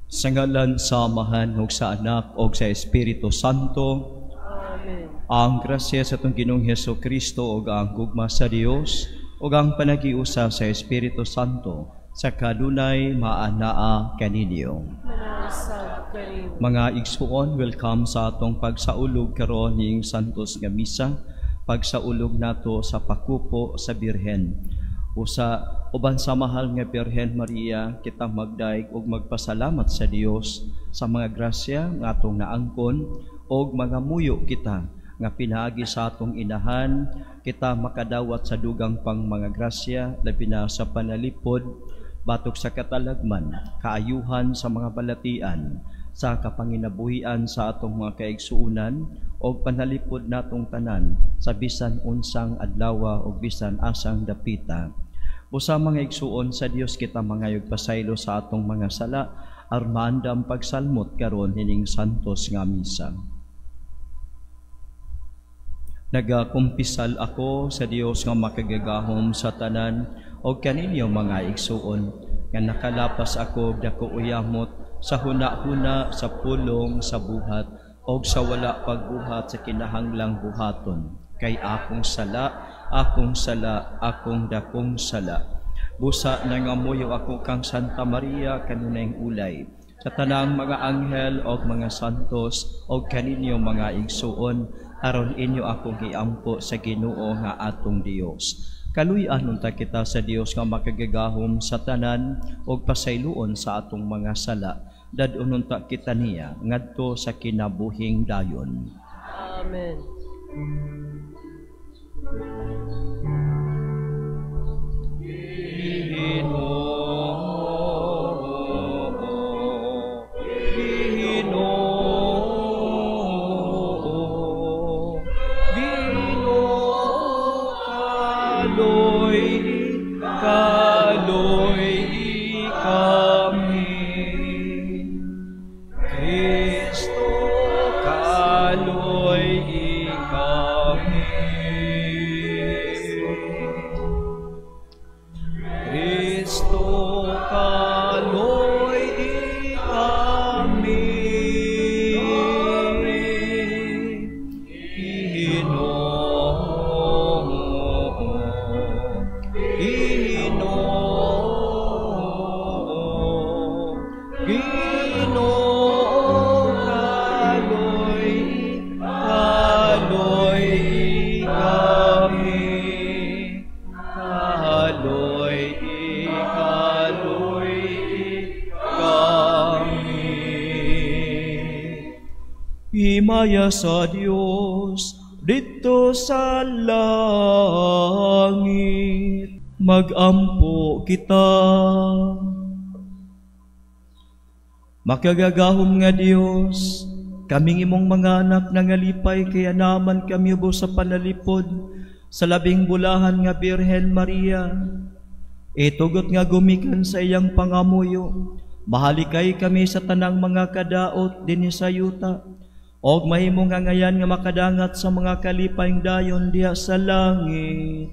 Sa ngalan sa Amahan ug sa Anak ug sa Espiritu Santo. Amen. Ang grasya sa atong Ginoong Hesus Kristo ug ang gugma sa Dios ug ang panagiusa sa Espiritu Santo sa kanunay maanaa kaninyo. Manausab kanimo. Mga igsuon, welcome sa atong pagsaulog karon ning Santos nga Misa, pagsaulog nato sa pakupo sa Birhen. Usa uban sa mahal nga Birhen Maria, kita magdaig ug magpasalamat sa Dios sa mga grasya nga atong naangkon ug mga muyo kita nga pinaagi sa atong inahan kita makadawat sa dugang pang mga grasya, labi na sa panalipod batok sa katalagman, kaayuhan sa mga balatian, sa kapanginabuhian sa atong mga kaigsuonan og panalipod natong tanan sa bisan unsang adlaw o bisan asang dapita. Busa mga igsuon sa Dios, kita mangayog pasaylo sa atong mga sala aron maandam pagsalmot karon hining santos nga misa. Nagakumpisal ako sa Dios nga makagagahom sa tanan og kaninyo mga igsuon nga nakalapas ako og dako uyamot sa huna-huna, sa pulong, sa buhat og sa wala pagbuhat sa kinahanglang buhaton. Kay akong sala, akong sala, akong dakong sala. Busa nangamuyo ako kang Santa Maria kanunayng ulay, sa tanang mga anghel og mga santos og kaninyo mga igsuon, aron inyo akong giampo sa Ginoo nga atong Dios. Kaluy-an unta kita sa Dios nga makagagahom sa tanan og pasayloon sa atong mga sala. Dad-on unta kita niya ngadto sa kinabuhing dayon. Amen. Ginoo, Ginoo, kaloy, kaloy kami. Kristo, kaloy kami. Kristo, kaloy kami. Ginoo, Ginoo, Ginoo, kaloy, kaloy kami. Kaloy, kaloy kami. Himaya sa Dios didto sa langit. Magampo kita. Makagagahom nga Dios, kaming imong mga anak nangalipay kaya naman kami ubos sa panalipod sa labing bulahan nga Birhen Maria. Itugot nga gumikan sa iyang pangamuyo, mahalikay kami sa tanang mga kadaot dinhi sa yuta, og mahimo nga ngayan nga makadangat sa mga kalipayng dayon diha sa langit.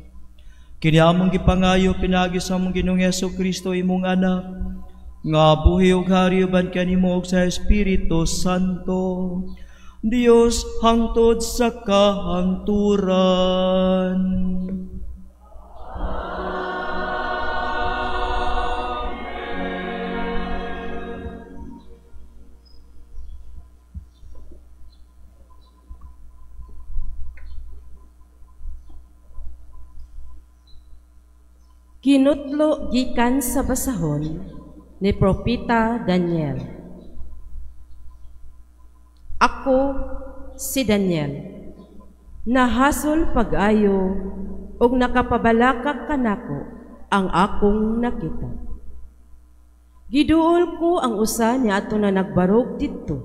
Kini among gipangayo pinaagi sa among Ginoong Hesus Kristo imong anak, nga buhi ug hari uban kanimo ug sa Espiritu Santo, Dios hangtod sa kahangturan. Ginutlo gikan sa basahon ni Propeta Daniel. Ako si Daniel, nahasol pag-ayo ug nakapabalaka kanako ang akong nakita. Giduol ko ang usa ni ato na nagbarog didto,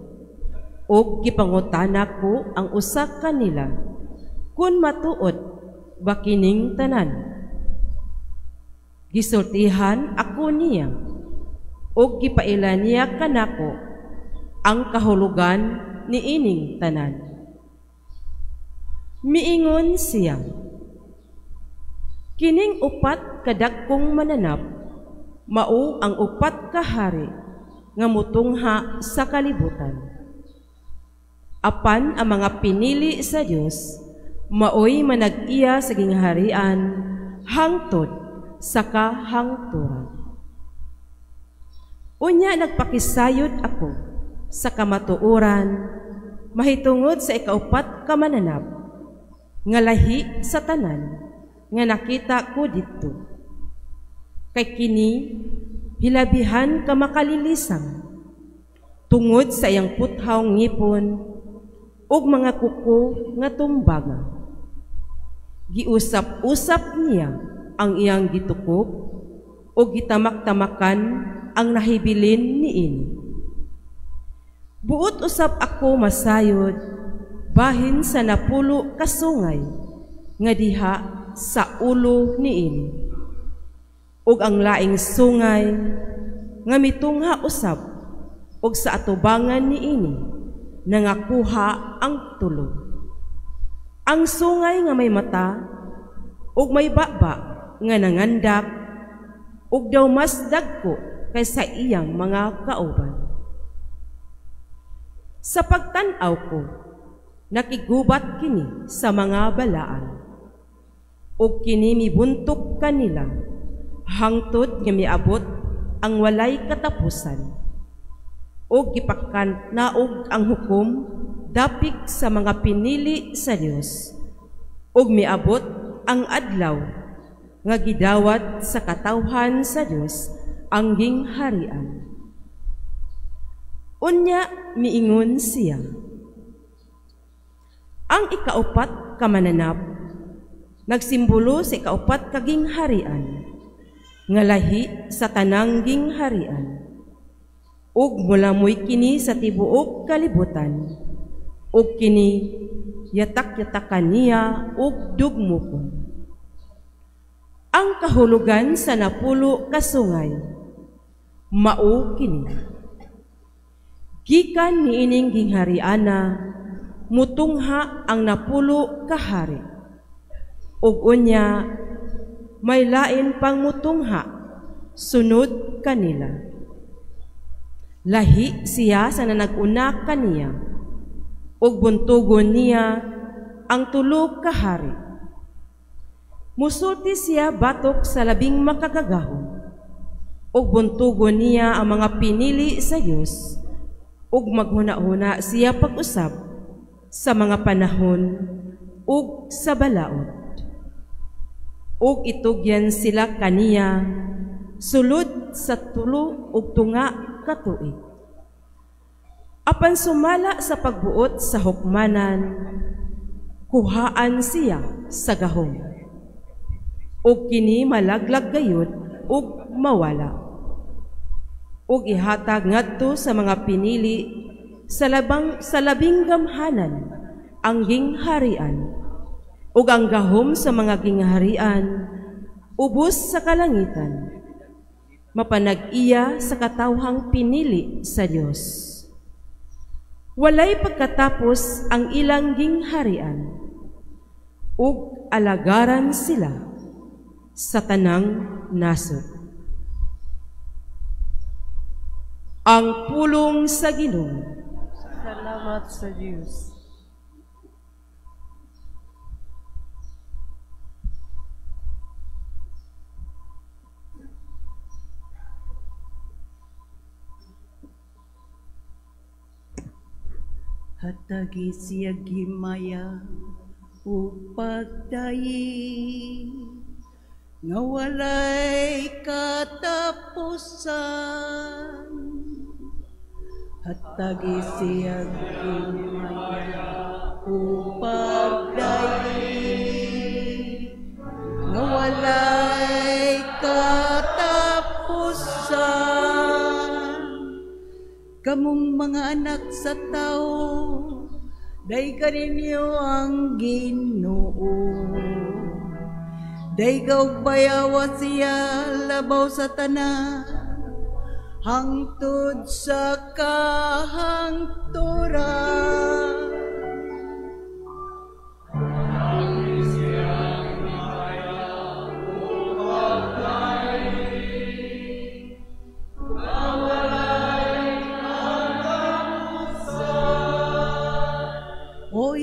ug gipangutana ko ang usa kanila kun matuod ba kining tanan. Gisultihan ako niya, ug gipaila niya kanako ang kahulugan niining tanan. Miingon siya, kining upat kadagkong mananap, mao ang upat ka hari nga mutungha sa kalibutan. Apan ang mga pinili sa Dios maoy manag-iya sa gingharian hangtod sa kahangturan. Unya nagpakisayod ako sa kamatuoran mahitungod sa ikaupat ka mananap nga lahi sa tanan nga nakita ko didto. Kay kini hilabihan ka makalilisang tungod sa iyang puthaw ngipon ug mga kuko nga tumbaga. Giusap-usap niya ang iyang gitukob ug gitamak-tamakan ang nahibilin niini. Buot usab ako masayod bahin sa 10 ka sungay nga diha sa ulo niini, ug ang laing sungay nga mitungha usab ug sa atubangan niini nangakuha ang tulo. Ang sungay nga may mata ug may baba nga nangandak ug daw mas dagko kaysa iyang mga kauban. Sa pagtan-aw ko, nakigubat kini sa mga balaan, ug kini mibuntok kanila hangtod nga miabot ang walay katapusan, ug gipakanaog ang hukom dapik sa mga pinili sa Dios, ug miabot ang adlaw nga gidawat sa katawhan sa Dios ang gingharian. Unya miingon siya, ang ikaupat ka mananap nagsimbolo sa ikaupat ka gingharian nga lahi sa tanang gingharian, ug mulamoy kini sa tibuok kalibutan, ug kini yatak-yatakan niya ug dugmukon. Ang kahulugan sa 10 ka sungay mao kini: gikan niining ginghariana mutungha ang 10 ka hari, ug unya may lain pang mutungha sunod kanila. Lahi siya sa nanag-una kaniya, ug buntugon niya ang 3 ka hari. Musulti siya batok sa labing makagagahom, ug buntugon niya ang mga pinili sa Dios, ug maghuna-huna siya pag-usab sa mga panahon ug sa balaod. Ug itugyan sila kaniya sulod sa 3 ug tunga ka tuig. Apan sumala sa pagbuot sa hukmanan, kuhaan siya sa gahom, ug kini malaglag gayud ug mawala, ug ihatag ngadto sa mga pinili sa labing gamhanan ang gingharian, ug ang gahom sa mga gingharian ubos sa kalangitan, mapanag-iya sa katawhang pinili sa Dios. Walay pagkatapos ang ilang gingharian, ug alagaran sila sa tanang nasod. Ang pulong sa Ginoo. Salamat sa Dios. Hatagi siya gimaya ug pagdayi nga walay katapusan. Hatagi siya gimaya ug pagdayi nga walay katapusan. Kamong mga anak sa tao, dayga ninyo ang Ginoo. Dayga og bayawa siya labaw sa tanan, hangtod sa kahangturan.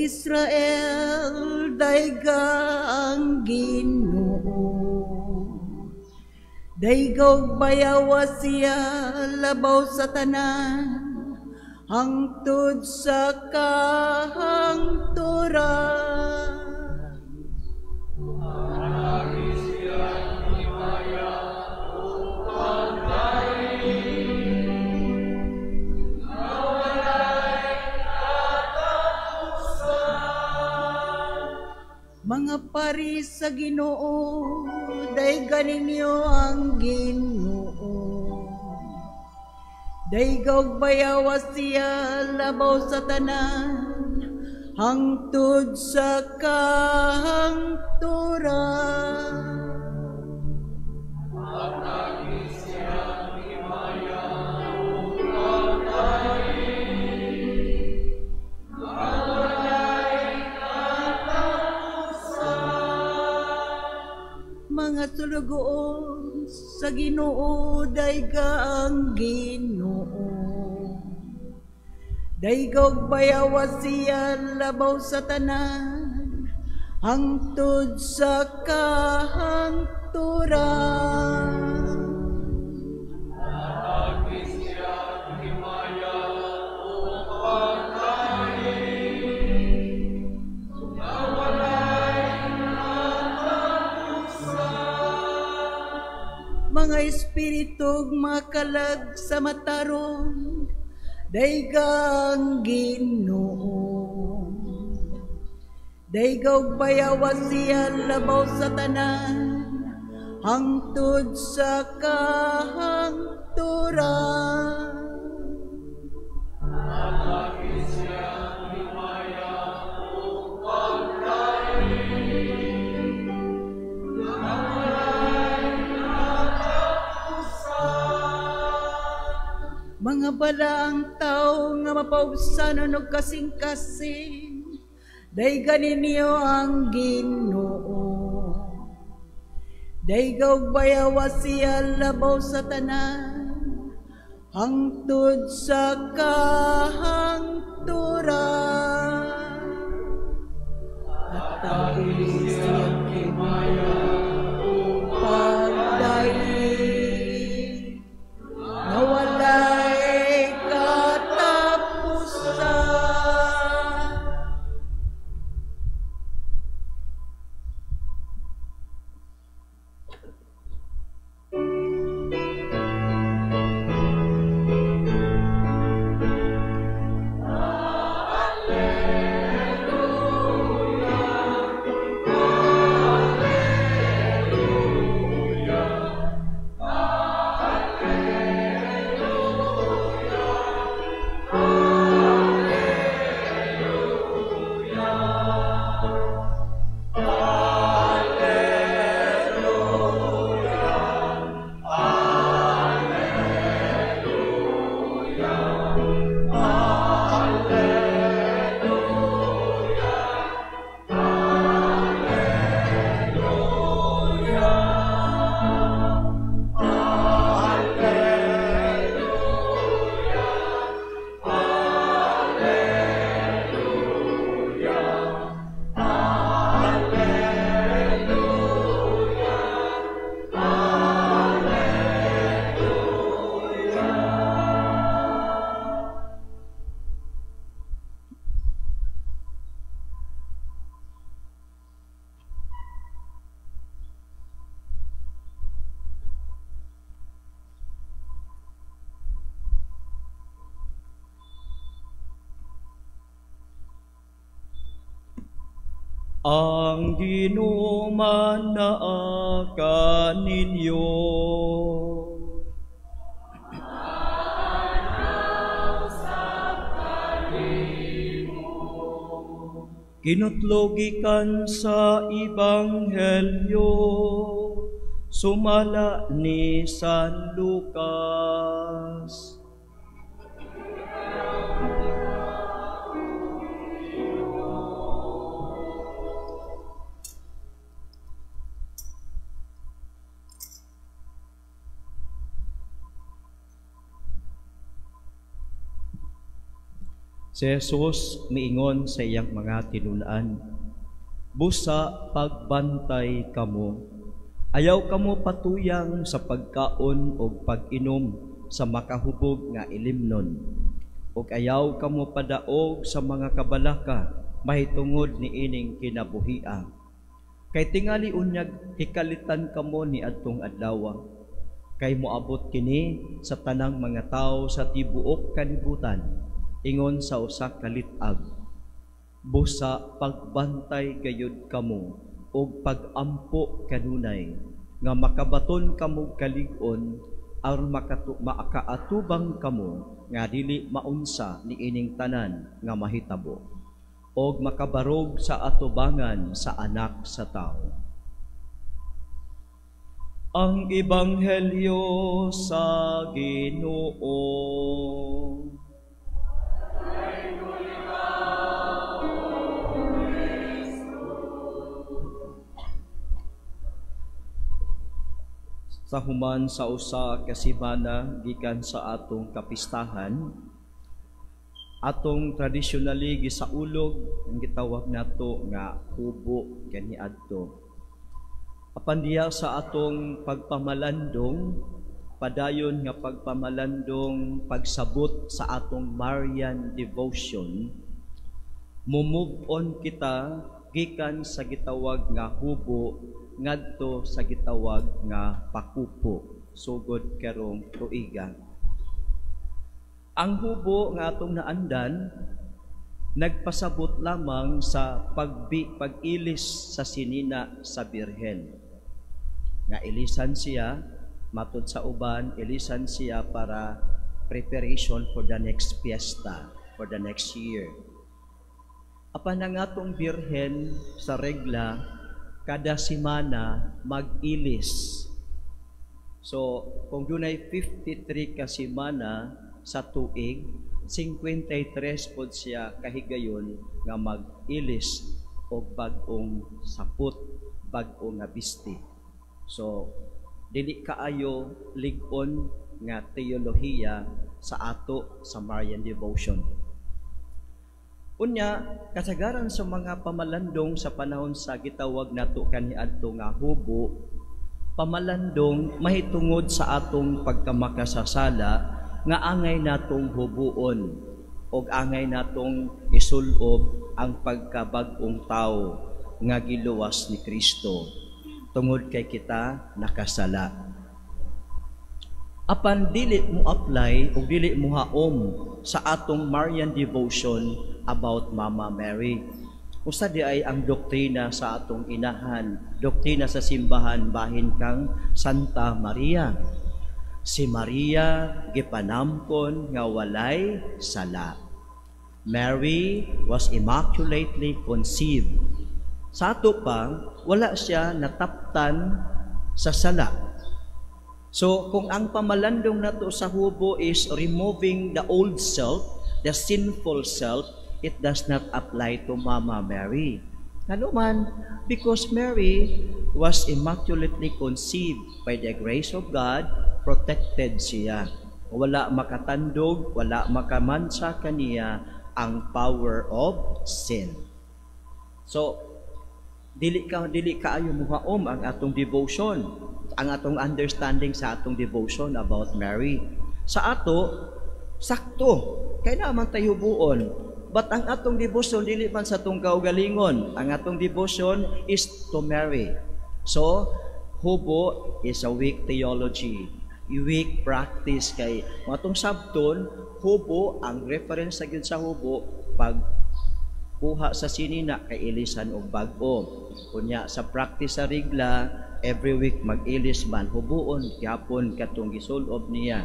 Israel, dayga ang Ginoo. Dayga ug bayawa siya labaw sa tanan, hangtod sa kahangturan. Mga pari sa Ginoo, dayga ninyo ang Ginoo. Dayga ug bayawa siya labaw sa tanan, hangtod sa kahangturan. Mga sulugoon sa Ginoo, dayga ang Ginoo. Dayga ug bayawa siya labaw sa tanan, hangtod sa kahangturan. Mga espiritug makalag sa matarong, dayga ang Ginoo. Dayga ug bayawa siya labaw sa tanan, hangtod sa kahangturan. Mga balaang tao nga mapaubsanon og kasing-kasing, dayga ninyo ang Ginoo. Dayga ug bayawa siya labaw sa tanan, hangtod sa kahangturan. Hatagi siya himaya upang daig nga walay katapusan. Ang Ginoo manaa kaninyo. Kinutlogikan sa Ebanghelyo sumala ni San Lucas. Si Jesus miingon sa iyang mga tinun-an, "Busa pagbantay kamo, ayaw kamo patuyang sa pagkaon o pag-inom sa makahubog nga ilimnon, ug ayaw kamo padaog sa mga kabalaka mahitungod ni ining kinabuhia. Kay tingali unyag hikalitan kamo ni adtong adlaw, kay moabot kini sa tanang mga tawo sa tibuok kalibutan, ingon sa usa ka lit-ag. Busa pagbantay gayud kamo ug pagampo kanunay nga makabaton kamo kalig-on aron makaatubang kamo nga dili maunsa ni ining tanan nga mahitabo og makabarog sa atubangan sa Anak sa Tawo." Ang Ebanghelyo sa Ginoo. Sa human sa usa ka semana gikan sa atong kapistahan, atong traditionally gisaulog ang gitawag nato nga hubo kaniadto. Apan diha sa atong pagpamalandong, padayon nga pagpamalandong pagsabot sa atong Marian devotion, mo-move on kita gikan sa gitawag nga hubo ngadto sa gitawag nga pakupo sugod karong tuiga. Ang hubo nga atong naandan nagpasabot lamang sa pag-ilis sa sinina sa Birhen. Nga ilisan siya, matud sa uban, ilisan siya para preparation for the next fiesta, for the next year. Apan ang atong Birhen sa regla, kada semana mag-ilis. So, kung dunay 53 ka semana sa tuig, 53 pod siya kahigayon nga mag-ilis og bag-ong sapot, bag-ong nga bisti. So, dili kaayo lig-on nga teolohiya sa ato sa Marian devotion. Unya, kasagaran sa mga pamalandong sa panahon sa gitawag nato kaniadto nga hubo, pamalandong mahitungod sa atong pagkamakasasala nga angay natong hubuon og angay natong isulob ang pagkabag-ong tawo nga giluwas ni Kristo tungod kay kita nakasala. Apan dili mo apply o dili mo haom sa atong Marian devotion about Mama Mary. Usa di ay ang doktrina sa atong inahan, doktrina sa simbahan bahin kang Santa Maria. Si Maria gipanamkon nga walay sala. Mary was immaculately conceived. Sa ato pa, wala siya nataptan sa sala. So, kung ang pamalandong nato sa hubo is removing the old self, the sinful self, it does not apply to Mama Mary. Ano man? Because Mary was immaculately conceived by the grace of God, protected siya. Wala makatandog, wala makamansa kaniya ang power of sin. So, dili kaayo muhaom ang atong devotion, ang atong understanding sa atong devotion about Mary. Sa ato, sakto, kay naman tayo buon. But ang atong devotion dili man sa atong kaugalingon. Ang atong devotion is to Mary. So, hubo is a weak theology, weak practice kay atong sabton, hubo ang reference sa gyud sa hubo pag kuha sa sinina kay ilisan og bag-o. Kunya sa practice sa regla, every week mag-ilis man hubuon gyapon katong gisulob niya.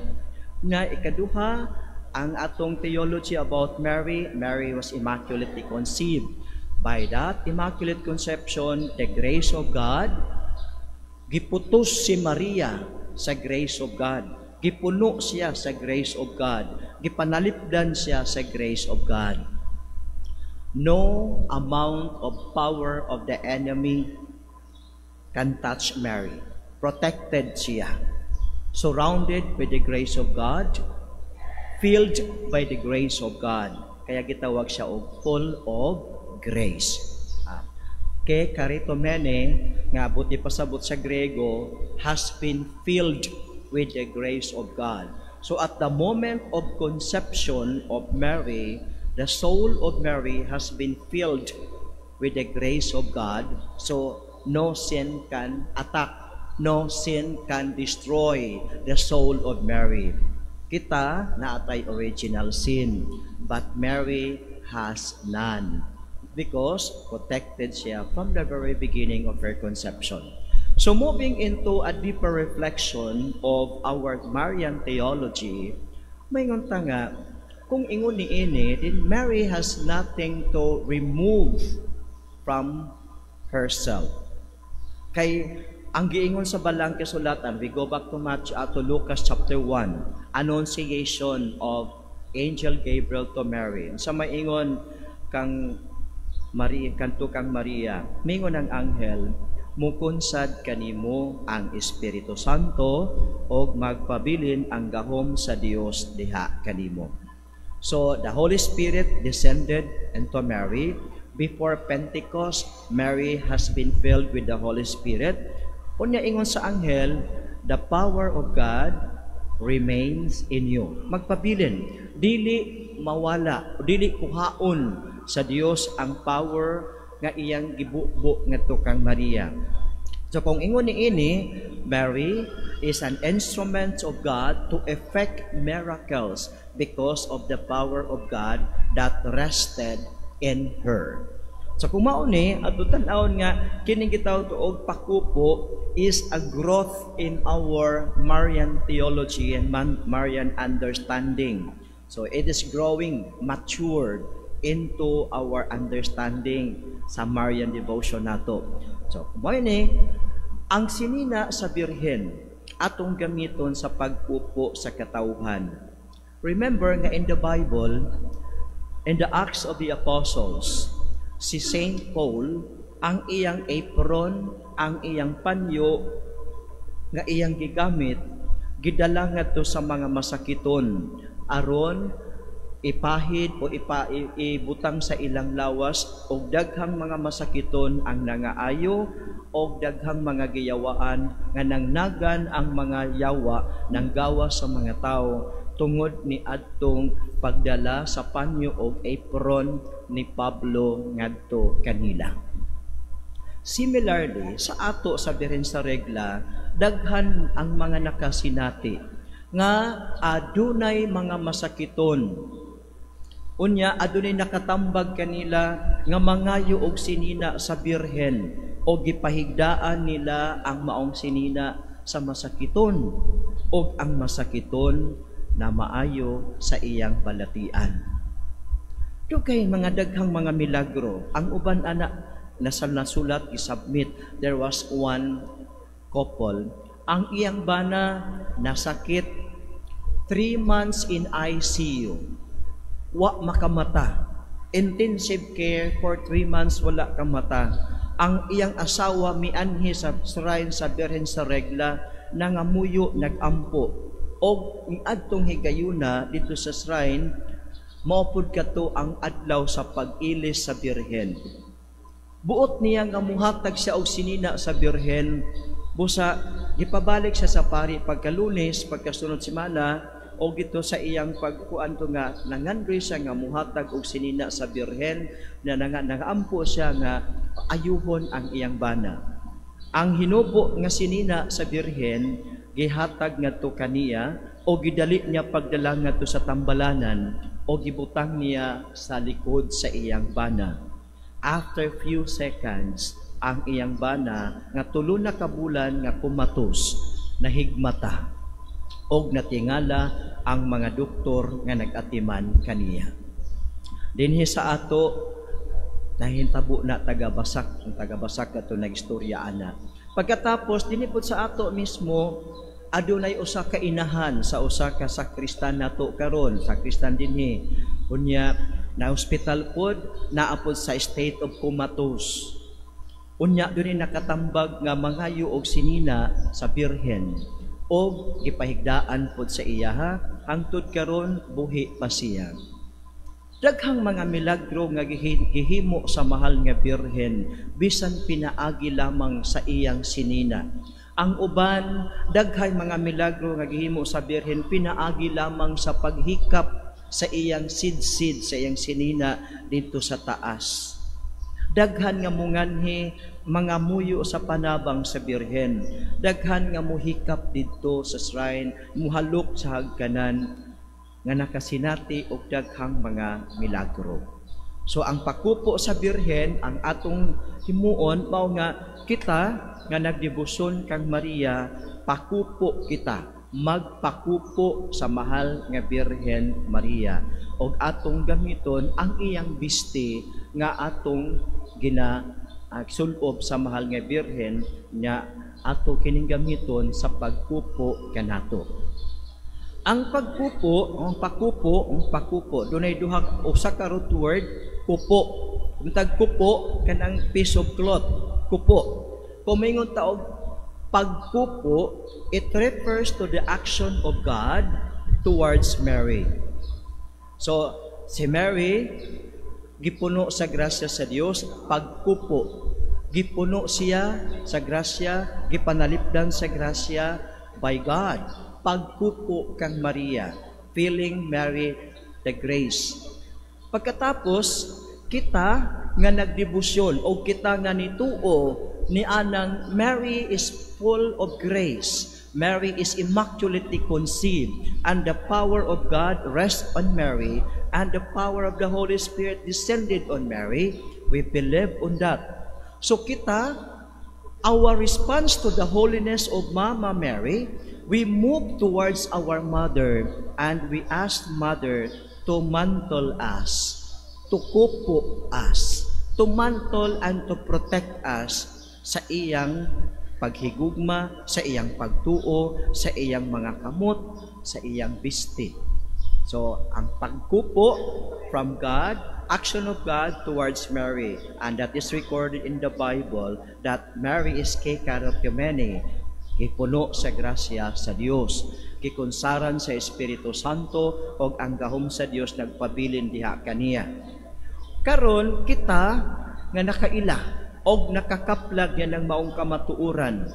Na ikaduha, ang atong theology about Mary, Mary was immaculately conceived. By that immaculate conception, the grace of God, giputos si Maria sa grace of God. Gipuno siya sa grace of God. Gipanalipdan siya sa grace of God. No amount of power of the enemy can touch Mary. Protected siya. Surrounded by the grace of God, filled by the grace of God. Kaya gitawag siya og full of grace. Ke karitomene nga buot ipasabot sa Grego, has been filled with the grace of God. So at the moment of conception of Mary, the soul of Mary has been filled with the grace of God. So no sin can attack, no sin can destroy the soul of Mary. Kita naa tay original sin, but Mary has none because protected siya from the very beginning of her conception. So moving into a deeper reflection of our Marian theology, maingon ta nga, kung ingon ni ini, then Mary has nothing to remove from herself. Kay ang giingon sa Balaang Kasulatan, we go back to Matthew, to Lucas chapter 1, Annunciation of Angel Gabriel to Mary. Sa maingon kang Maria, kanto kang Maria, mingon ang anghel, "Mukunsad kanimo ang Espiritu Santo og magpabilin ang gahom sa Dios diha kanimo." So the Holy Spirit descended into Mary. Before Pentecost, Mary has been filled with the Holy Spirit. Unya ingon sa anghel, "The power of God remains in you." Magpabilin, dili mawala, dili kuhaon sa Dios ang power nga iyang gibubo ngadto kang Maria. So kung ingon ni ini, Mary is an instrument of God to effect miracles because of the power of God that rested in her. So kung mao ni, ato tan-awon nga kining gitawag og pakupo is a growth in our Marian theology and Marian understanding. So it is growing, matured into our understanding sa Marian devotion nato. So mao ni ang sinina sa Birhen atong gamiton sa pagpupo sa katawhan. Remember nga in the Bible, in the Acts of the Apostles, si Saint Paul, ang iyang apron, ang iyang panyo nga iyang gigamit, gidala ngadto sa mga masakiton aron ipahid o ibutang sa ilang lawas, og daghang mga masakiton ang nangaayo og daghang mga giyawaan nga nangnagan ang mga yawa nang gawa sa mga tao tungod ni adtong pagdala sa panyo og apron ni Pablo ngadto kanila. Similarly, sa ato sa Birhen sa Regla, daghan ang mga nakasinati nga adunay mga masakiton. Unya adunay nakatambag kanila nga mangayo og sinina sa Birhen o gipahigdaan nila ang maong sinina sa masakiton og ang masakiton na maayo sa iyang balatian. Dugay mga daghang mga milagro. Ang uban ana nasa nasulat, isubmit. There was one couple. Ang iyang bana nasakit, 3 months in ICU. Wa makamata. Intensive care for 3 months, wala kamata. Ang iyang asawa mianhi sa shrine sa Birhen sa Regla, nangamuyo, nagampo. Og adtong higayuna dito sa shrine, mao pud kato ang adlaw sa pag-ilis sa Birhen. Buot niya nga muhatag siya og sinina sa Birhen, busa gipabalik siya sa pari pagkalunes, pagkasunod semana, o gito sa iyang pagkuan to nga nangandoy siya nga muhatag og sinina sa Birhen na nangampo siya nga ayuhon ang iyang bana. Ang hinubo nga sinina sa Birhen gihatag ngadto kaniya o gidali niya pagdala ngadto sa tambalanan o gibutang niya sa likod sa iyang bana. After few seconds, ang iyang bana nga 3 na ka bulan nga comatose nahigmata og natingala ang mga doktor nga nag-atiman kaniya. Dinhi sa ato nahintabo na taga-Basak, ang taga-Basak ato nagistorya ana. Pagkatapos dinhi pud sa ato mismo adunay usa ka inahan sa usa ka sakristan nato karon, sakristan dinhi. Unya na hospital pod, naa pod sa state of comatose. Unya dunay nakatambag nga mangayo og sinina sa Birhen og gipahigdaan pod sa iyaha, hangtod karon buhi pa siya. Daghang mga milagro nga gihimo sa mahal nga Birhen bisan pinaagi lamang sa iyang sinina. Ang uban, daghay mga milagro nga gihimo sa Birhen pinaagi lamang sa paghikap sa iyang sidsid, sa iyang sinina dito sa taas. Daghan nga munganhi, mga muyo sa panabang sa Birhen. Daghan nga muhikap didto sa shrine, muhalok sa hagkanan nga nakasinati og daghang mga milagro. So ang pakupo sa Birhen, ang atong himuon mao nga kita nga nagdebosyon kang Maria, pakupo kita, magpakupo sa mahal nga Birhen Maria og atong gamiton ang iyang bisti nga atong gina sulob sa mahal nga Birhen nya ato kining gamiton sa pagkupo kanato. Ang pagkupo, ang pakupo, dunay duha, usa ka root word, kupo. Kung tag kupo, kanang piece of cloth, kupo. Kung maingon ta og pagkupo, it refers to the action of God towards Mary. So, si Mary, gipuno sa grasya sa Dios, pagkupo. Gipuno siya sa grasya, gipanalipdan sa grasya by God. Pagkupo kang Maria, filling Mary the grace. Pagkatapos, kita nga nagdebosyon o kita nga nituo ni anang Mary is full of grace. Mary is immaculately conceived, and the power of God rests on Mary, and the power of the Holy Spirit descended on Mary. We believe on that. So kita, our response to the holiness of Mama Mary, we move towards our mother and we ask Mother to mantle us, to kupo us, to mantle and to protect us sa iyang paghigugma, sa iyang pagtuo, sa iyang mga kamot, sa iyang bisti. So, ang pagkupo from God, action of God towards Mary, and that is recorded in the Bible that Mary is kecharitomene, gipuno sa grasya sa Dios, gikunsaran sa Espiritu Santo ug ang gahom sa Dios nagpabilin diha kaniya. Karon kita nga nakaila og nakakaplag yan ng maong kamatuoran,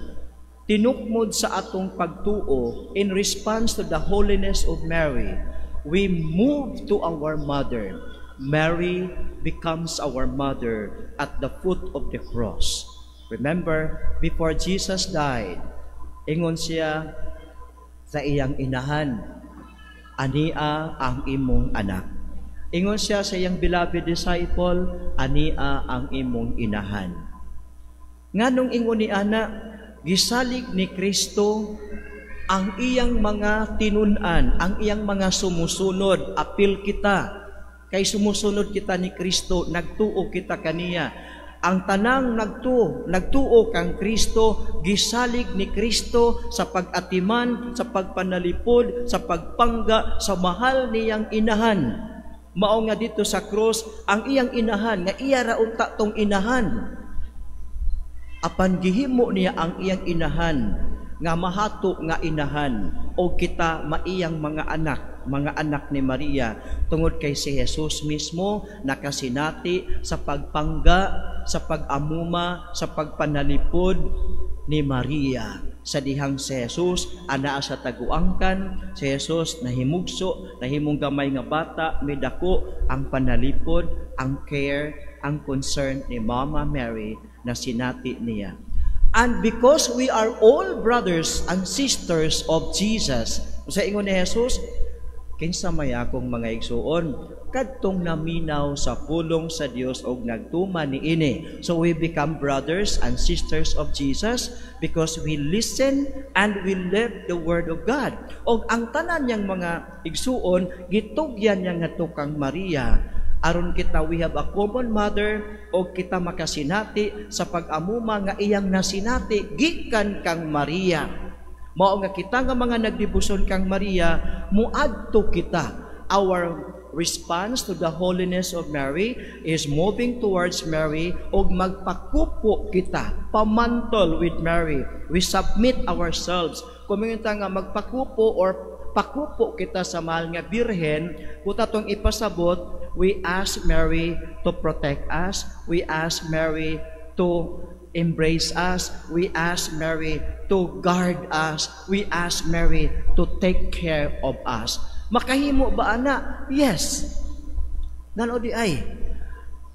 tinukmod sa atong pagtuo, in response to the holiness of Mary, we move to our mother. Mary becomes our mother at the foot of the cross. Remember, before Jesus died, ingon siya sa iyang inahan, "Ania ang imong anak." Ingon siya sa iyang beloved disciple, "Ania ang imong inahan." Nganong ingon ni ana? Gisalig ni Kristo ang iyang mga tinun-an, ang iyang mga sumusunod, apil kita. Kay sumusunod kita ni Kristo, nagtuo kita kaniya. Ang tanang nagtuo kang Kristo, gisalig ni Kristo sa pag-atiman, sa pagpanalipod, sa pagpangga sa mahal niyang inahan. Mao nga dito sa krus, ang iyang inahan, nga iya ra unta tong inahan. Apan gihimo niya ang iyang inahan nga mahato nga inahan o kita maiyang mga anak, mga anak ni Maria, tungod kay si Jesus mismo nakasinati sa pagpangga, sa pag-amuma, sa pagpanalipod ni Maria. Sa dihang si Jesus anaa sa taguangkan, si Jesus nahimugso, nahimong gamay nga bata, midako ang panalipod, ang care, ang concern ni Mama Mary na sinati niya. And because we are all brothers and sisters of Jesus, sa ingon ni Jesus, "Kinsa may akong mga igsuon?" Kadtong naminaw sa pulong sa Dios og nagtuman niini. So we become brothers and sisters of Jesus because we listen and we live the word of God. Og ang tanan niyang mga igsuon gitugyan niya ngadto kang Maria aron kita, we have a common mother, og kita makasinati sa pag-amuma nga iyang nasinati gikan kang Maria. Mao nga kita nga mga nagdebosyon kang Maria, muadto kita. Our response to the holiness of Mary is moving towards Mary og magpakupo kita, pamantol with Mary. We submit ourselves. Kung nga magpakupo or pakupo kita sa mahal nga Birhen, kung atong ipasabot, we ask Mary to protect us, we ask Mary to embrace us, we ask Mary to guard us, we ask Mary to take care of us. Makahimo ba ana? Yes. Ngano diay?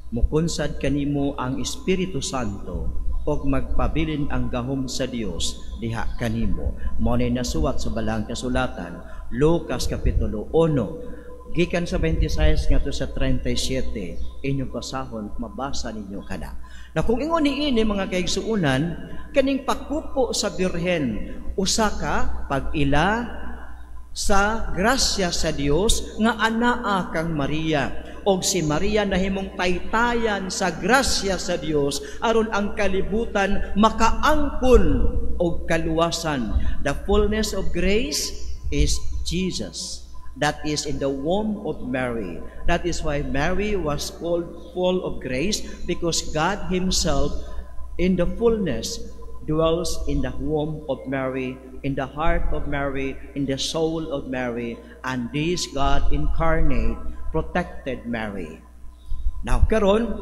Mukunsad kanimo ang Espiritu Santo og magpabilin ang gahom sa Dios diha kanimo. Mao ni nasuwat sa Balaang Kasulatan, Lucas Kapitulo 1, gikan sa 26 ngadto sa 37, inyong basahon, mabasa ninyo kana. Na kung ingon niini, mga kaigsuonan, kaning pakupo sa Birhen usa ka pag-ila sa grasya sa Dios nga anaa kang Maria, og si Maria nahimong taytayan sa grasya sa Dios aron ang kalibutan makaangkon og kaluwasan. The fullness of grace is Jesus that is in the womb of Mary. That is why Mary was called full of grace, because God Himself in the fullness dwells in the womb of Mary, in the heart of Mary, in the soul of Mary, and this God incarnate protected Mary. Now, karon,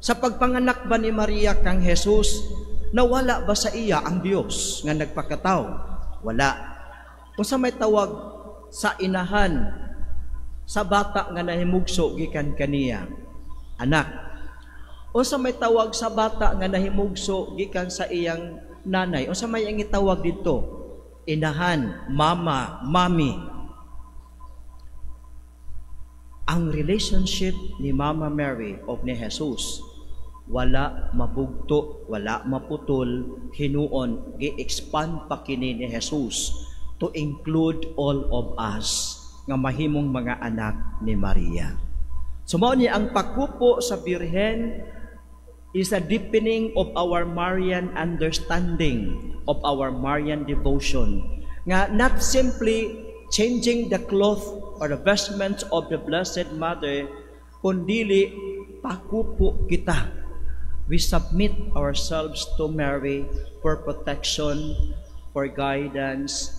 sa pagpanganak ba ni Maria kang Jesus, nawala ba sa iya ang Dios nga nagpakatao? Wala. Unsa may tawag sa inahan sa bata nga nahimugso gikan kaniya? Anak. Unsa may tawag sa bata nga nahimugso gikan sa iyang nanay? Unsa may ang itawag dito? Inahan, mama, mami. Ang relationship ni Mama Mary o ni Jesus wala mabugto, wala maputol, hinuon gi-expand pa kini ni Jesus to include all of us nga mahimong mga anak ni Maria. So mao ni ang pakupo sa Birhen is a deepening of our Marian understanding, of our Marian devotion. Nga not simply changing the cloth or the vestment of the Blessed Mother, kundili pakupo kita. We submit ourselves to Mary for protection, for guidance,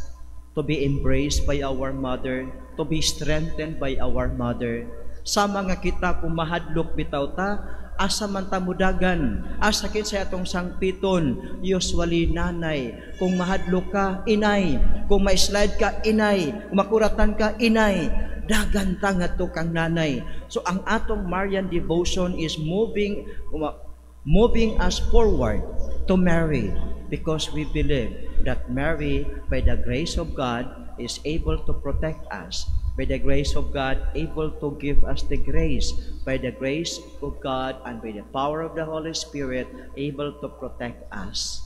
to be embraced by our mother, to be strengthened by our mother. Sama nga kita kung mahadlok bitaw ta, asa man ta mudagan, asa kinsa atong sangpiton? Usually nanay. Kung mahadlok ka, inay. Kung ma-slide ka, inay. Kung makuratan ka, inay. Dagan ta ngadto kang nanay. So ang atong Marian devotion is moving moving us forward to Mary because we believe that Mary, by the grace of God, is able to protect us. By the grace of God, able to give us the grace. By the grace of God and by the power of the Holy Spirit, able to protect us.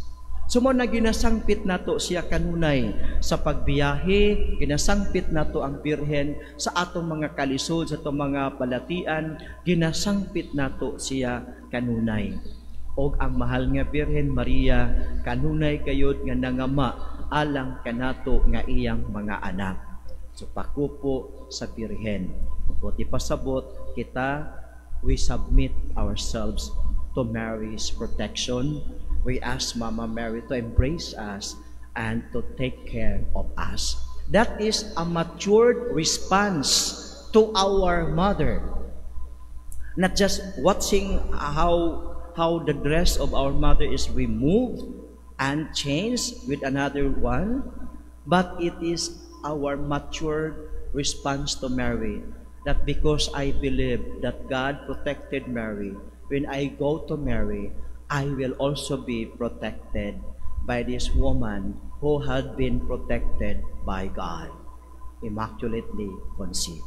So mao na ginasangpit nato siya kanunay sa pagbiyahe, ginasangpit nato ang Birhen sa atong mga kalisod, sa atong mga balatian, ginasangpit nato siya kanunay. Og ang mahal nga Birhen Maria kanunay kayod nga nangama alang kanato nga iyang mga anak. So pakupo sa Birhen. Kung ipasabot kita, we submit ourselves to Mary's protection. We ask Mama Mary to embrace us and to take care of us. That is a matured response to our mother. Not just watching how the dress of our mother is removed and changed with another one, but it is our matured response to Mary that because I believe that God protected Mary, when I go to Mary, I will also be protected by this woman who had been protected by God, immaculately conceived.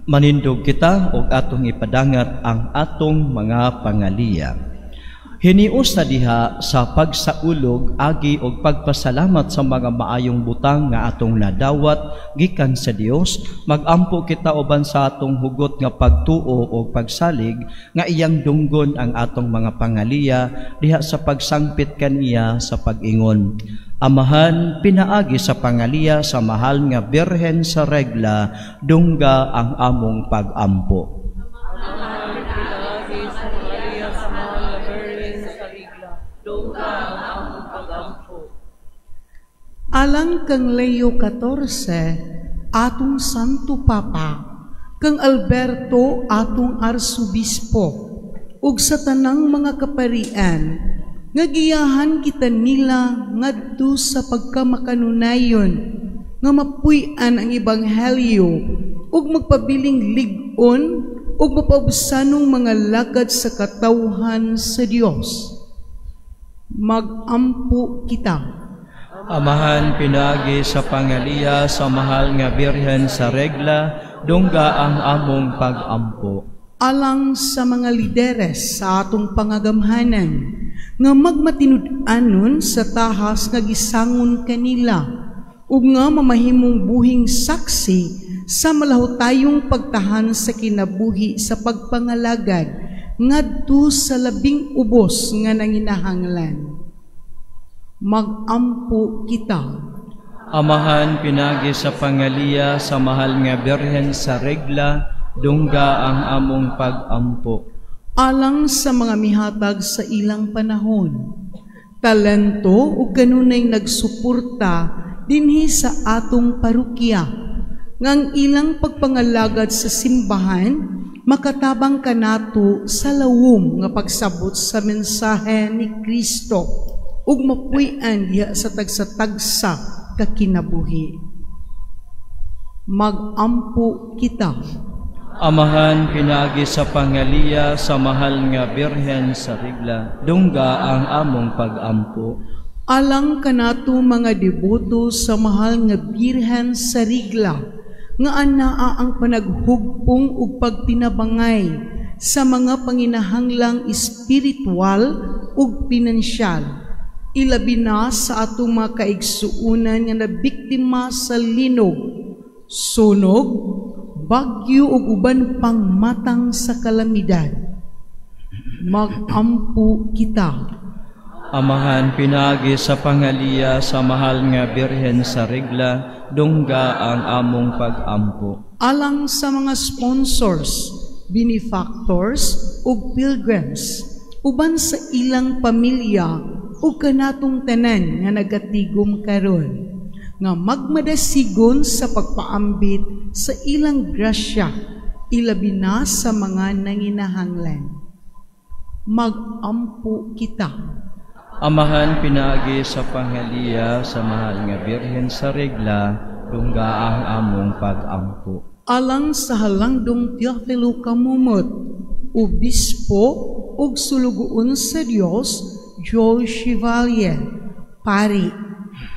Manindog kita og atong ipadangat ang atong mga pangaliya. Hinius na diha sa pagsaulog agi og pagpasalamat sa mga maayong butang nga atong nadawat gikan sa Dios, magampo kita uban sa atong hugot nga pagtuo o pagsalig nga iyang dunggon ang atong mga pangaliya diha sa pagsangpit kaniya sa pag-ingon. Amahan, pinaagi sa pangaliya sa mahal nga Birhen sa Regla, dungga ang among pagampo. Alang kang Leo XIV, atong Santo Papa, kang Alberto atong Arsobispo, ug sa tanang mga kaparian, nga giyahan kita nila ngadto sa pagkamakanunayon, nga mapuy-an ang ebanghelyo, ug magpabiling lig-on, ug mapaubsanong mga lagad sa katawhan sa Dios. Magampo kita. Amahan, pinaagi sa pangaliya sa mahal nga Birhen sa Regla, dungga ang among pagampo. Alang sa mga lideres sa atong pangagamhanan, nga magmatinud-anon sa tahas nga gisangon kanila, ug nga mamahimong buhing saksi sa malahutayong pagtahan sa kinabuhi sa pagpangalagad, ngadto sa labing ubos nga nanginahanglan. Magampo kita. Amahan, pinagi sa pangaliya sa mahal nga Birhen sa Regla, dungga ang among pagampo. Alang sa mga mihatag sa ilang panahon, talento ug kanunay nagsuporta dinhi sa atong parokya, ngang ilang pagpangalagad sa simbahan makatabang kanato sa lawom nga pagsabot sa mensahe ni Kristo ug mapuy-an diha sa tagsa-tagsa ka kinabuhi. Magampo kita. Amahan, pinaagi sa pangaliya sa mahal nga Birhen sa Regla, dungga ang among pagampo. Alang kanato mga deboto sa mahal nga Birhen sa Regla, nga anaa ang panaghugpong ug pagtinabangay sa mga panginahanglang espiritual ug pinansyal, ilabi na sa atong mga kaigsuonan nga nabiktima sa linog, sunog, bagyo ug uban pang matang sa kalamidad. Magampo kita. Amahan, pinaagi sa pangaliya sa mahal nga Birhen sa Regla, dungga ang among pagampo. Alang sa mga sponsors, benefactors ug pilgrims, uban sa ilang pamilya ug kanatong tanan nga nagatigom karon, nga magmadasigon sa pagpaambit sa ilang grasya, ilabi na sa mga nanginahanglan. Magampo kita. Amahan, pinaagi sa pangaliya sa mahal nga Birhen sa Regla, dungga ang among pagampo. Alang sa halangdong Teofilo Kamumot, obispo ug sulugoon sa Dios, Joel Chevalier, pari,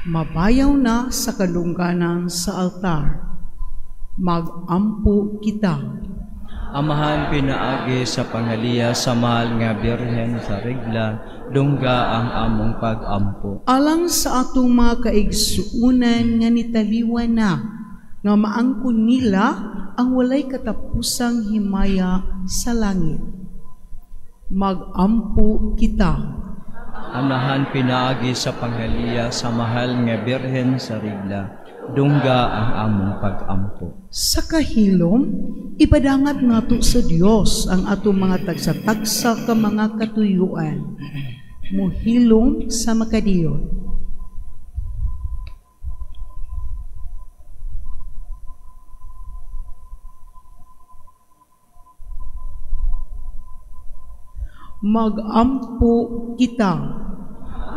mabayaw na sa kadungganan sa altar. Magampo kita. Amahan, pinaagi sa pangaliya sa mahal nga Birhen sa Regla, dungga ang among pagampo. Alang sa atong mga kaigsuunan nga nitaliwa na, nga maangkon nila ang walay katapusang himaya sa langit. Magampo kita. Amahan, pinaagi sa pangaliya sa mahal nga Birhen sa Regla, dungga ang among pagampo. Sa kahilom, ipadangat nato sa Dios ang atong mga tagsa-tagsa ka mga katuyuan. Muhilom sa makadiyon. Magampo kita.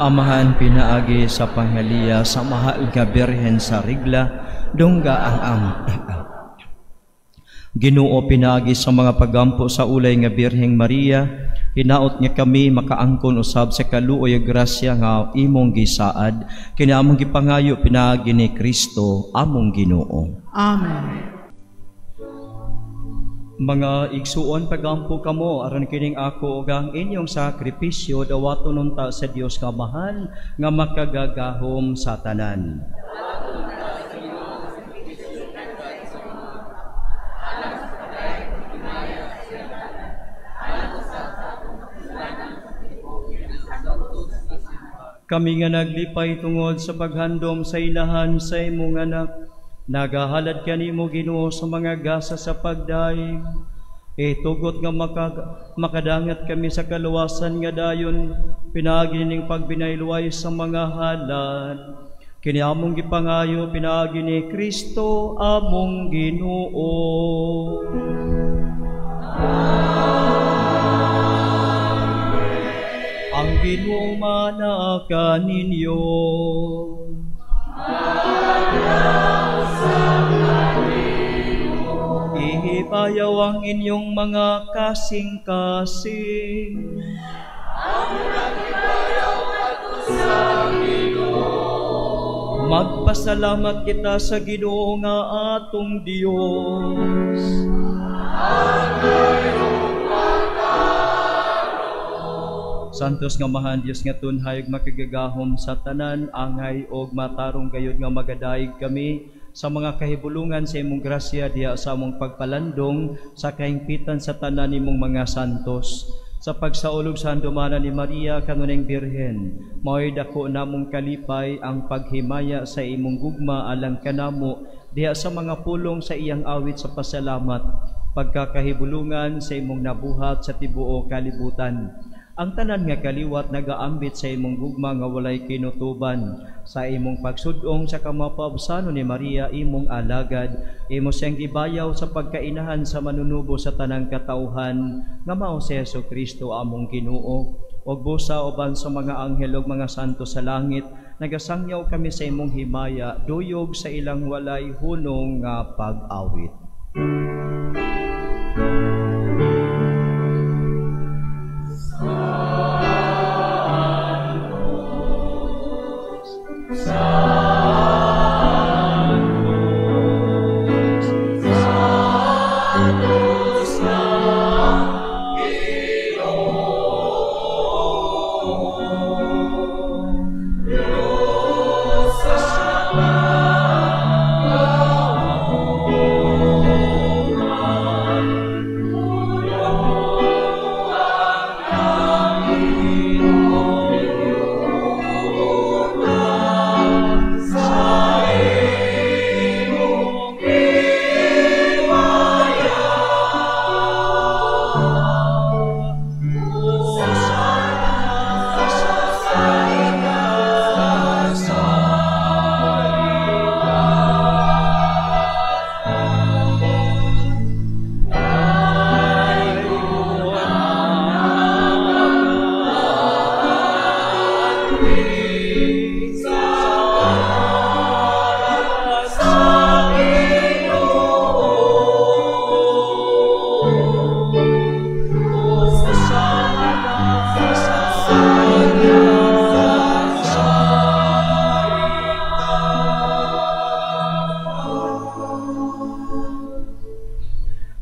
Amahan, pinaagi sa pangaliya sa mahal nga Birhen sa Regla, dungga ang among Ginoo, pinaagi sa mga pagampo sa ulay nga Birheng Maria, hinaot nga kami makaangkon usab sa kaluoy ug grasya nga imong gisaad, kini among gipangayo pinaagi ni Kristo among Ginoo. Amen. Mga igsuon, pagampo kamo aron kining ako ug ang inyong sakripisyo dawaton unta sa Dios nga Amahan nga makagagahom sa tanan. Kami nga naglipay tungod sa paghandom sa inahan sa imong anak, nagahalad kanimo Ginoo sa mga gasa sa pagdaig. Itugot nga makadangat kami sa kaluwasan nga dayon pinaagi ning pagbinayluay sa mga halad. Kini among gipangayo pinaagi ni Kristo among Ginoo. Ang Ginoo manaa kaninyo. Ihibayaw ang inyong mga kasing-kasing. Magpasalamat kita sa Ginoo nga atong Dios. Santos nga Amahan, Dios nga tunhay ug makagagahom sa tanan, angay og matarong gayud nga magadaig kami sa mga kahibulungan sa imong grasya diha sa among pagpalandong sa kahingpitan sa tanan nimong mga santos. Sa pagsaulog sa handumanan ni Maria kanunayng Birhen, mao'y dako namong kalipay ang paghimaya sa imong gugma alang kanamo diha sa mga pulong sa iyang awit sa pasalamat, pagkakahibulungan sa imong nabuhat sa tibuok kalibutan. Ang tanan nga kaliwat nagaambit sa imong gugma nga walay kinutuban, sa imong pagsudong sa kamapaabsano ni Maria imong alagad, imo siyang gibayaw sa pagkainahan sa manunubo sa tanang katawhan nga mao si Hesus Kristo among Ginoo. Og busa uban sa mga anghel ug mga santo sa langit, nagasangyaw kami sa imong himaya, duyog sa ilang walay hunong nga pag-awit.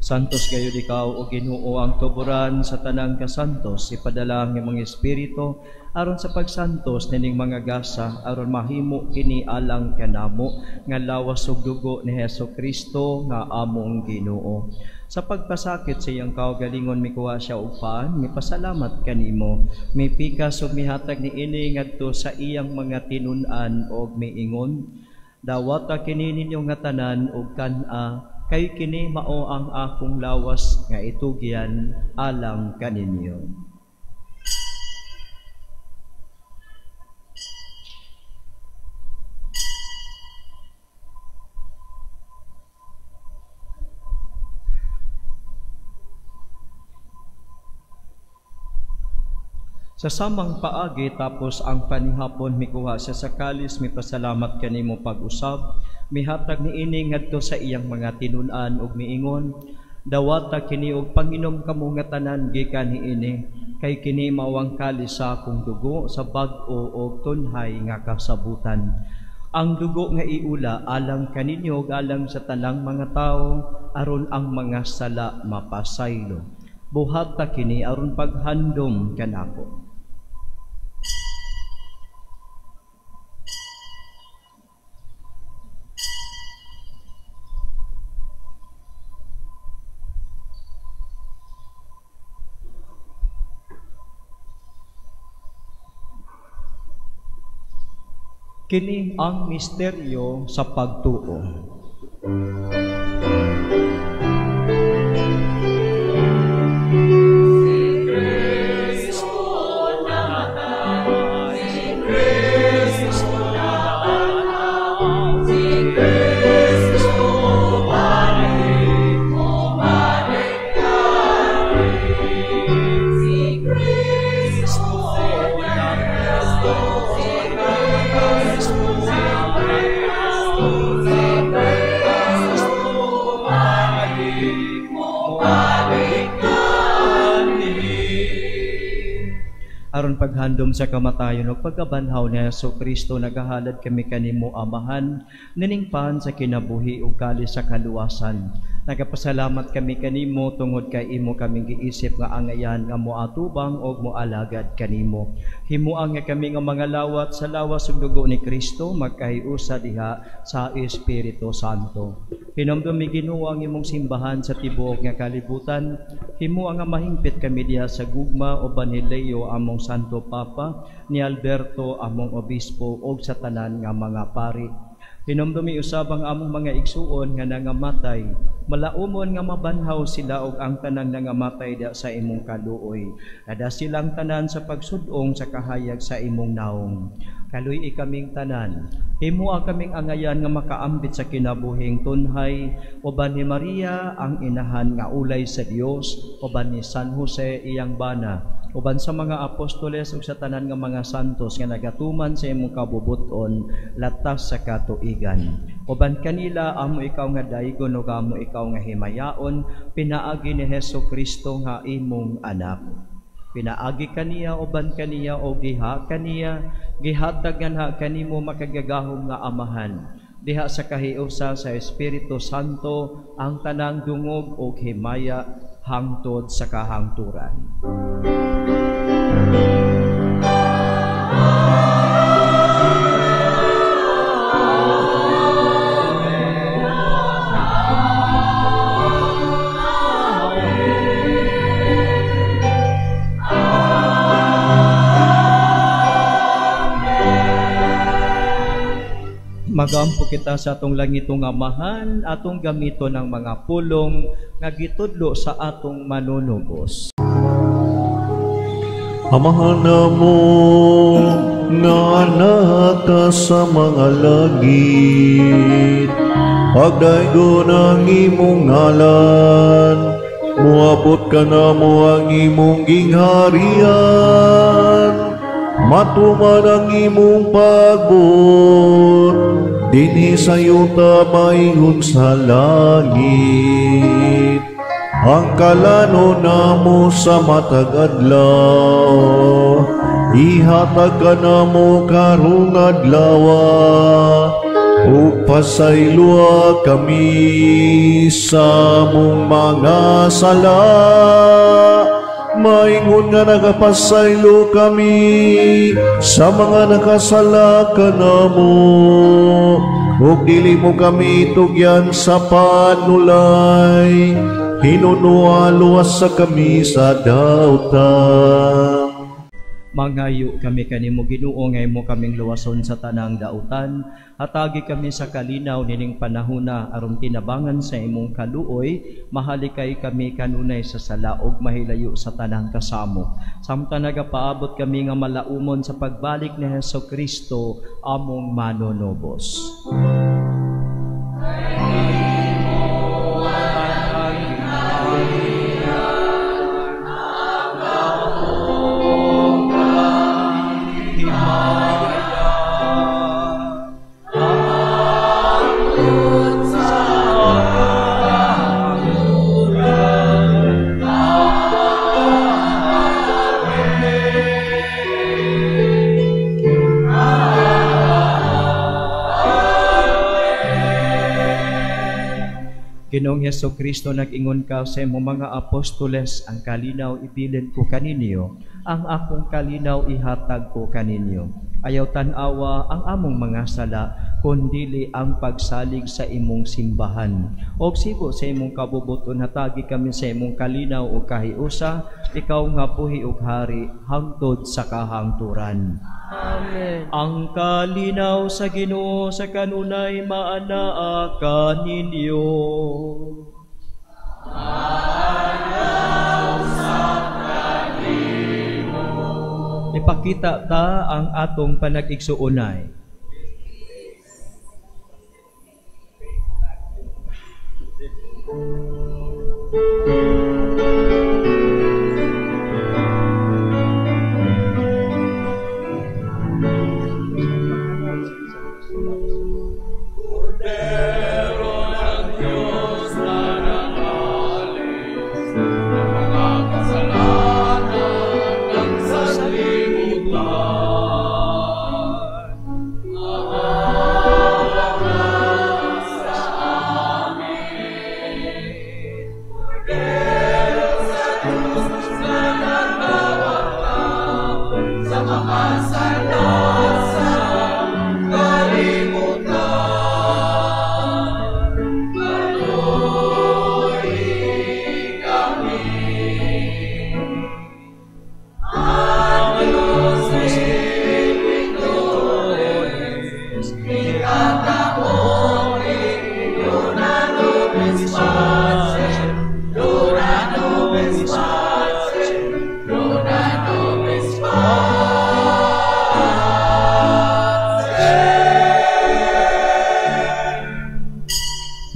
Santos gayud ikaw o Ginoo ang tuburan sa tanang kasantos, ipadala ang imong espiritu aron sa pagsantos nining mga gasa, aron mahimo kini alang kanamo nga lawas ug dugo ni Hesus Kristo nga among Ginoo. Sa pagpasakit sa iyang kaugalingon mikuha siya og paan, mipasalamat kanimo, mipikas ug mihatag niini ngadto sa iyang mga tinun-an og miingon, dawata kini ninyo nga tanan og kan-a, kay kini mao ang akong lawas nga itugyan alang kaninyo. Sa samang paagi tapos ang panihapon mikuha siya sa kalis, mipasalamat kanimo pag-usab, mihatag niini ngadto sa iyang mga tinun-an ug miingon, dawata kini og panginom kamo nga tanan gikan niini, kay kini mao ang kalis sa akong dugo sa bag-o og tunhay nga kasabutan. Ang dugo nga iula alang kaninyo ug alang sa tanang mga tawo aron ang mga sala mapasaylo. Buhata kini aron paghandom kanako. Kini ang misteryo sa pagtuo. Si Kristo namatay, si Kristo nabanhaw, si Kristo balik, bumalik kami. Si Kristo namatay, si Kristo namatay, si Kristo balik, bumalik kami. Aron paghandom sa kamatayon ug pagkabanhaw ni Hesus Kristo, nagahalad kami kanimo Amahan, niningpan sa kinabuhi ug kalis sa kaluwasan. Nagapasalamat kami kanimo tungod kay imo kaming giisip nga angayan nga moatubang ug moalagad kanimo. Himua nga kami nga mga lawat sa lawas ug dugo ni Kristo magkahiusa diha sa Espiritu Santo. Hinumdumi Ginoo ang imong simbahan sa tibuok nga kalibutan. Himua nga mahingpit kami diha sa gugma uban ni Leo among Santo Papa, ni Alberto among Obispo ug sa tanan nga mga pari. Hinumdumi usab ang among mga igsuon nga nangamatay, malaumon nga mabanhaw sila og ang tanan nangamatay diha sa imong kaluoy. Nada silang tanan sa pagsud-ong sa kahayag sa imong naong. Kaluy-i kaming tanan, himua kaming angayan nga makaambit sa kinabuhing tunhay, uban ni Maria ang inahan nga ulay sa Dios, uban ni San Jose iyang bana, uban sa mga apostoles ug sa tanan nga mga santos nga nagatuman sa imong kabubut-on latas sa katuigan. Uban kanila amo ikaw nga daygon ug amo ikaw nga himayaon, pinaagi ni Hesus Kristo nga imong anak. Pinaagi kaniya, uban kaniya o giha kaniya, gihatag nganha kanimo makagagahom nga Amahan. Diha sa kahiusa sa Espiritu Santo ang tanang dungog og himaya hangtod sa kahangturan. Magampo kita sa atong langitong Amahan, atong gamiton ang mga pulong nga gitudlo sa atong manunubos. Amahan namo nga naka sa mga langit, pagdaygon ang imong ngalan, moabot ka namo ang imong gingharian, matuman ang imong pagbuot, dinhi sa yuta maingon sa langit. Ang kalano namo sa matag adlaw, ihatag ka namo karong adlaw, ug pasayloa kami sa among mga sala, maingon nga nagapasaylo kami sa mga nakasala kanamo, ug dili mo kami tugyan sa panulay, hinunua luwas sa kami sa dautan. Mangayo kami kanimo Ginoo nga imo kaming luwason sa tanang dautan. Hatagi kami sa kalinaw nining panahona aron tinabangan sa imong kaluoy, mahalikay kami kanunay sa sala ug mahilayo sa tanang kasamo. Samtang nagapaabot kami nga malaumon sa pagbalik ni Hesus Kristo among manunubos. Ginoong Hesus Kristo, nag-ingon ka sa imong mga apostoles, ang kalinaw ibilin ko kaninyo, ang akong kalinaw ihatag ko kaninyo. Ayaw tan-awa ang among mga sala, kundili ang pagsalig sa imong simbahan. Og sibo sa imong kabubuton, hatagi kami sa imong kalinaw o kahiusa, ikaw nga buhi ug hari hangtod sa kahangturan. Amen. Ang kalinaw sa Ginoo sa kanunay maanaa kaninyo. Maanaa sa kanimo. Ipakita ta ang atong panag-igsuonay. Kordero ng Diyos na nangalis ng mga kasalanan ng sanlibutan. Maawa ka sa amin. Kordero sa Diyos na nagawagtang sa mga sala sa kalibutan. Kaluoyi kami. Agnus Redemptoris, Creata omni, dona nobis pacem, dona nobis pacem, dona nobis pacem.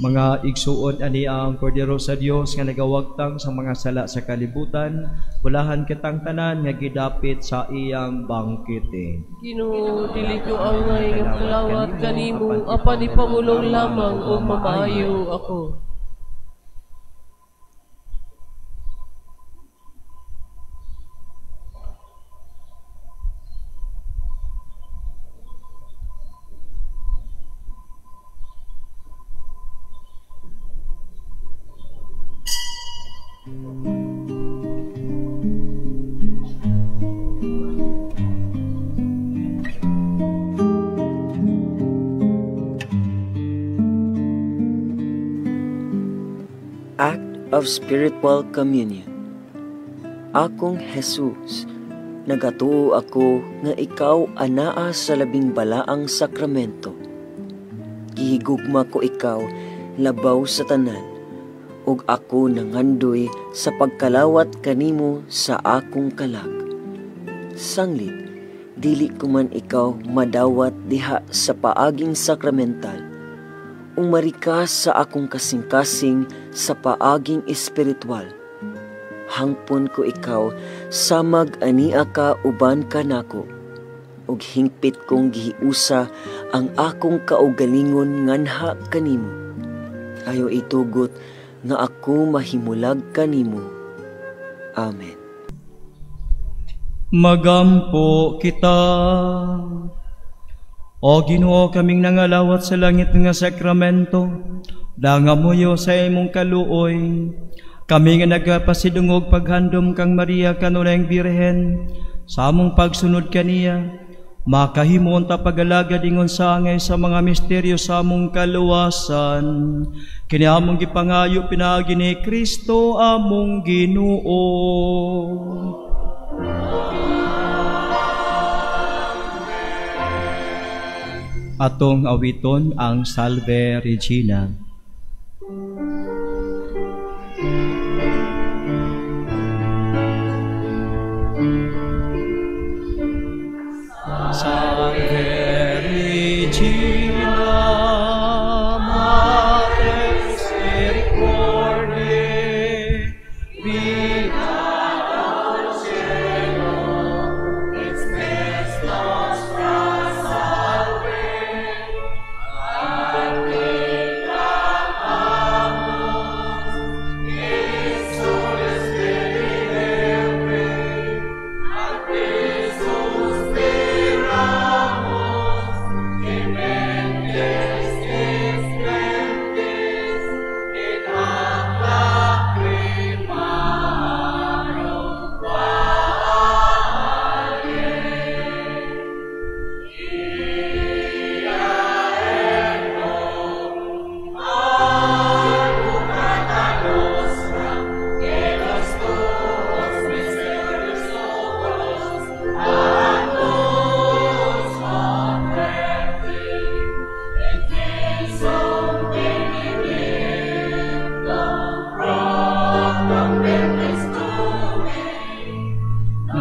Mga igsuon, ani ang Kordero sa Dios nga nagawagtang sa mga sala sa kalibutan, bulahan kitang tanan nga gidapit sa iyang bangkete. Ginoo, dili ko angay nga kalawat kanimo, apan ipamulong lamang ug mamaayo ako. Act of Spiritual Communion. Akong Jesus, nagatuo ako nga ikaw anaa sa labing balaang sakramento. Gihigugma ko ikaw labaw sa tanan, ug ako nangandoy sa pagkalawat kanimo sa akong kalag. Sanglit, dili ko man ikaw madawat diha sa paaging sakramental, umari ka sa akong kasing-kasing sa paaging espiritual. Hangpon ko ikaw samag ania ka uban kanako, ug hingpit kong gihiusa ang akong kaugalingon nganha kanimo. Ayaw itugot nga ako mahimulag kanimo. Amen. Magampo kita. O Ginoo, kaming nangalawat sa langit nga sakramento, dangamuyo sa imong kaluoy. Kami nga nagapasidungog paghandom kang Maria kanunayang Birhen, sa among pagsunod kaniya, makahimon ta pag-alagad ingon sa angay sa mga misteryo sa among kaluwasan. Kini among gipangayo pinaagi ni Kristo among Ginoo. Atong awiton ang Salve Regina. Salve Regina, Mater Misericordiae, vita dulcedo, et spes nostra salve. A te clamamus, insoles peregrine, a te suspiramus,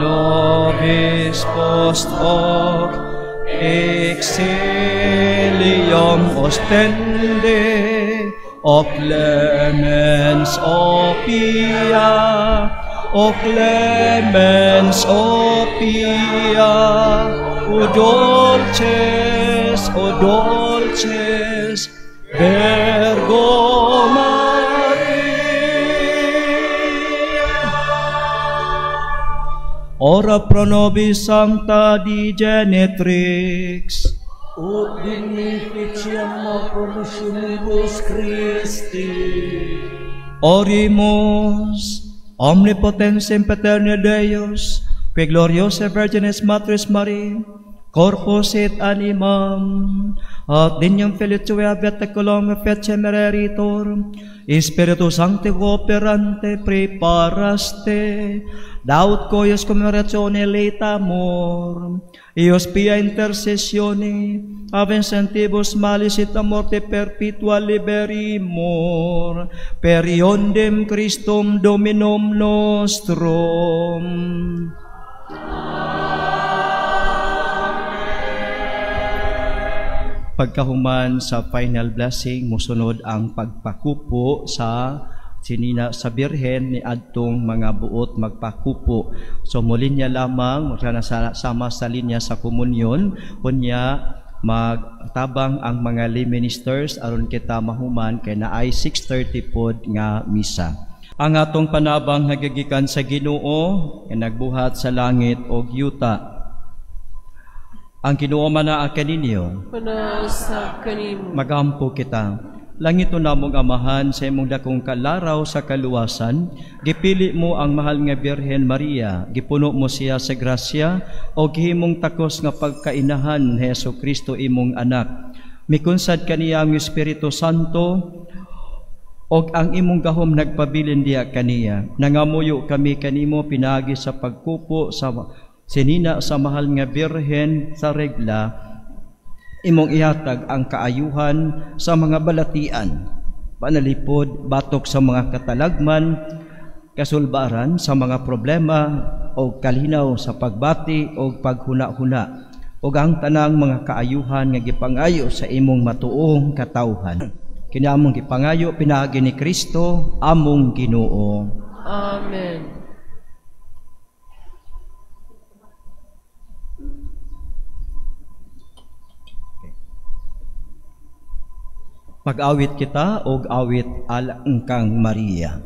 nobis post hoc exilium ostende, O clemens, O pia, O clemens, O pia, O dulces, Virgo Maria. Ora pro nobis sancta Dei genitrix. Ut dignificiam promissionibus Christi. Orimus, omnipotens sempiterna Deus, qui gloriosa Virginis Matris Maria, corpus et animam, at dignum Filii tui habitaculum fece mereritur, Spiritu Sancti operante preparaste, daut cuius commeratione laetamur, ius pia intercessione, a vincentibus malis et a morte perpetua liberimur, per eundem Christum Dominum nostrum. Pagkahuman sa final blessing, musunod ang pagpakupo sa sinina sa Birhen ni adtong mga buot magpakupo. So muli niya lamang sama sa linya sa komunyon, unya magtabang ang mga lay ministers aron kita mahuman kay naay 6:30 pod nga misa. Ang atong panabang nagigikan sa Ginoo nga nagbuhat sa langit ug yuta. Ang Ginoo manaa kaninyo, Manaa kanimo. Magampo kita. Langit namong Amahan, sa imong dakong kalaraw sa kaluwasan, gipili mo ang mahal nga Birhen Maria, gipuno mo siya sa grasya o gihimong takos nga pagkainahan ni Hesus Kristo imong anak. Mikunsad kaniya ang Espiritu Santo og ang imong gahom nagpabilin diha kaniya. Nangamuyo kami kanimo pinaagi sa pagkupo sa sinina sa mahal nga Birhen sa regla, imong ihatag ang kaayuhan sa mga balatian, panalipod, batok sa mga katalagman, kasulbaran sa mga problema, o kalinaw sa pagbati o paghuna-huna, o ang tanang mga kaayuhan nga gipangayo sa imong matuong katawhan. Kini among gipangayo pinaagi ni Kristo among Ginoo. Amen. Pag-awit kita og awit alang kang Maria.